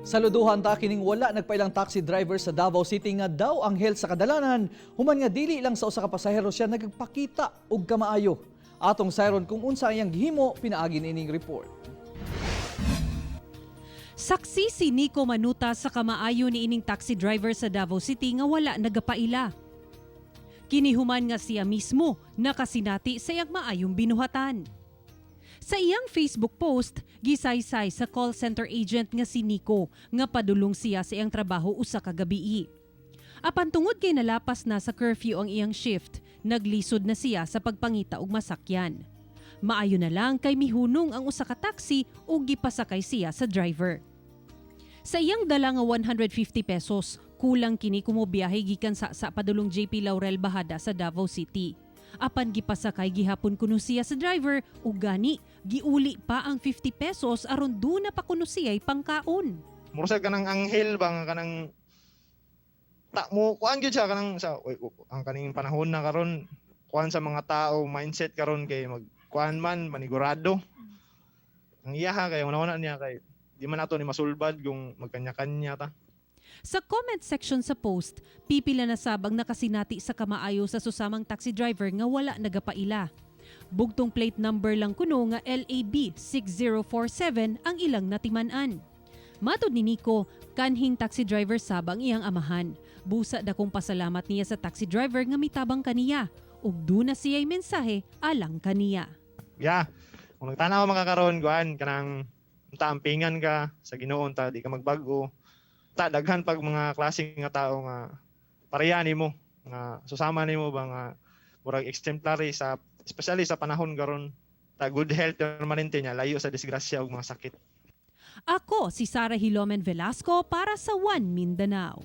Saluduhan ta kining wala nagpailang taxi driver sa Davao City nga daw anghel sa kadalanan human nga dili lang sa usa ka pasahero siya nagpakita og kamaayo. Atong sayron kung unsa iyang gihimo pinaagi niining report. Saksi si Nico Manuta sa kamaayo ni ining taxi driver sa Davao City nga wala nagapaila. Kinihuman nga siya mismo nakasinati sa iyang maayong binuhatan. Sa iyang Facebook post, gisaysay sa call center agent nga si Nico nga padulong siya sa iyang trabaho usa ka gabii. Apan tungod kay nalapas na sa curfew ang iyang shift, naglisod na siya sa pagpangita og masakyan. Maayo na lang kay mihunong ang usa ka taxi ug gipasakay siya sa driver. Sa iyang dala nga 150 pesos, kulang kini kumubiyahe gikan sa padulong JP Laurel Bahada sa Davao City. Apan gipasakay gihapon kuno siya sa driver ug gani giuli pa ang 50 pesos aron duna pa kuno siya'y pangkaon. Mura sa kanang anghel ba nga kanang ta mo kuan gyud siya kanang sa uy, ang kaning panahon na karon, kuan sa mga tao, mindset karon kay mag kuan man, manigurado. Ang iyaha kay una niya kay di man ato ni masulbad kung magkanya-kanya ta. Sa comment section sa post, pipila na sab ang nakasinati sa kamaayo sa susamang taxi driver nga wala nagapaila. Bugtong plate number lang kuno nga LAB 6047 ang ilang natiman-an. Matod ni Nico, kanhing taxi driver sab ang iyang amahan. Busa dakong pasalamat niya sa taxi driver nga mitabang kaniya ug duna siya'y mensahe alang kaniya. Yeah, kung nagtanaw mga karon, kuan kanang unta ampingan ka sa Ginoo, ta di ka magbago ta. Daghan pag mga klase nga tao nga pareha nimo, nga susama nimo ba, nga murag exemplary sa especially sa panahon karon ta. Good health permanente niya, layo sa disgrasya ug mga sakit. Ako si Sara Hilomen Velasco para sa One Mindanao.